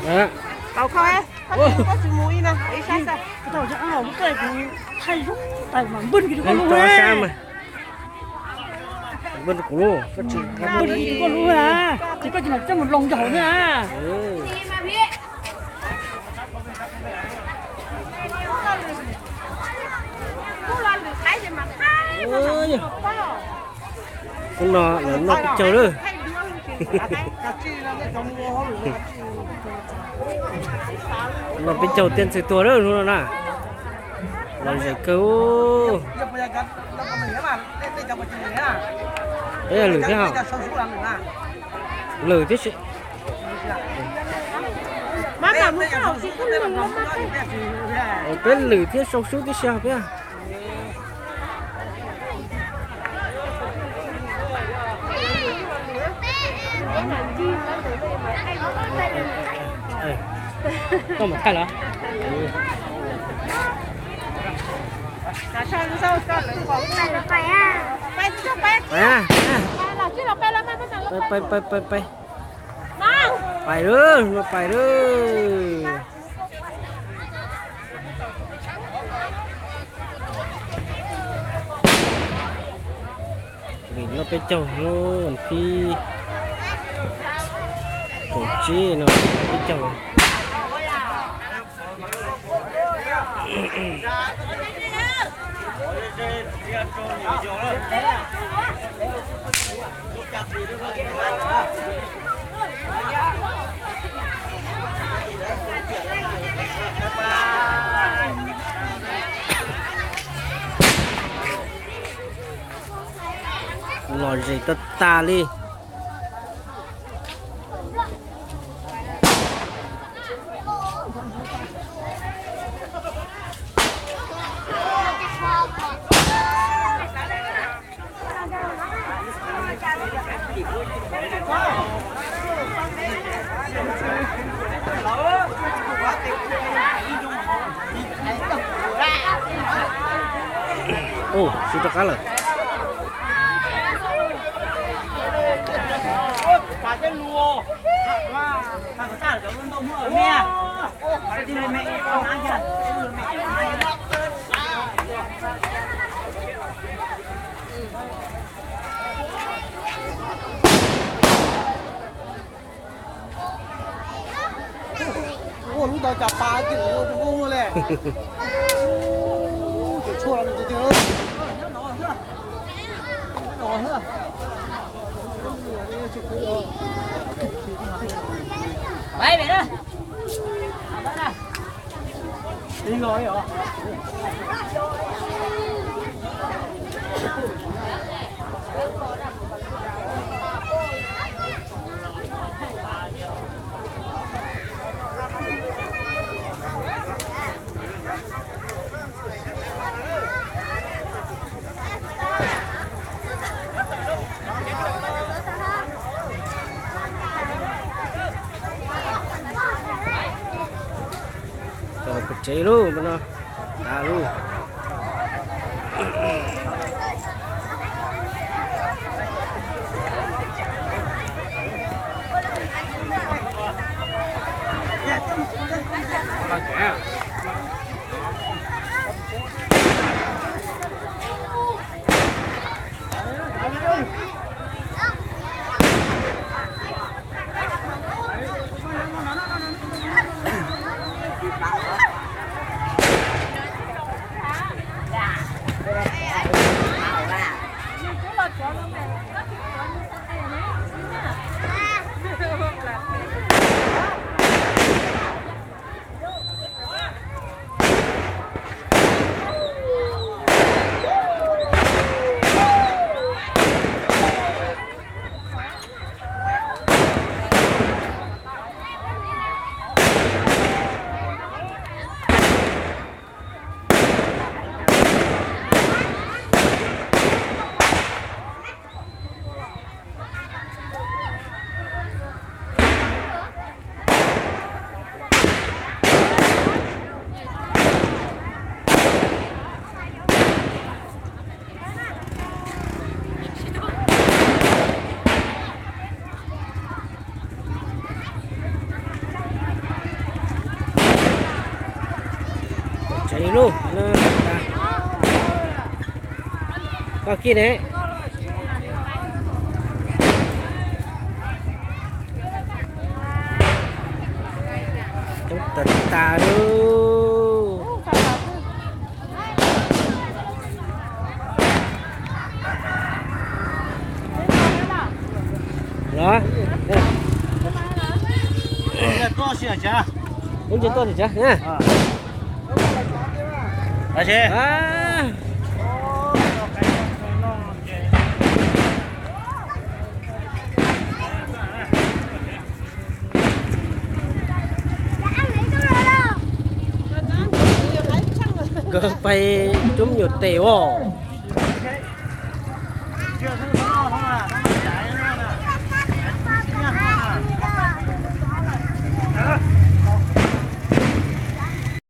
Tau koj, koj tsis mus ib na, ib sab xwb. Thaij zoo tas mas npwj kiag rau koj lub, sab mas npwj rau kuv lub, koj tsis npwj rau kuv lub na, ces koj tsis mam coj mus loo rau hauv na. Hnub no lawv noj peb caug lawm. Noj peb caug tiaj ntxwg tuag lawm hnub no na. Lom zem kawg. Peb yog lwm thiab hos. Lwm thiab si. Peb lwm thiab sau sub tib si hos peb. Koj mus thaij los. Pais, pais, pais, pais, pais. Pais lawm, no pais lawm. Vim no peb caug no, thib kaum tsib no peb caug. Lom zem tag tag li. Ua, sib rov qab lawm. Ua lub tau cas pa kiag ua rau npauj muag le. Cov tshuaj no tiag tiag. Tsev lub no tas lub. Ib lub no tas. Koj kij ne. Coob tas tas lub. Los, koob ntsis tuaj tim tsav na. Nkawd pais coob nyuam tes os.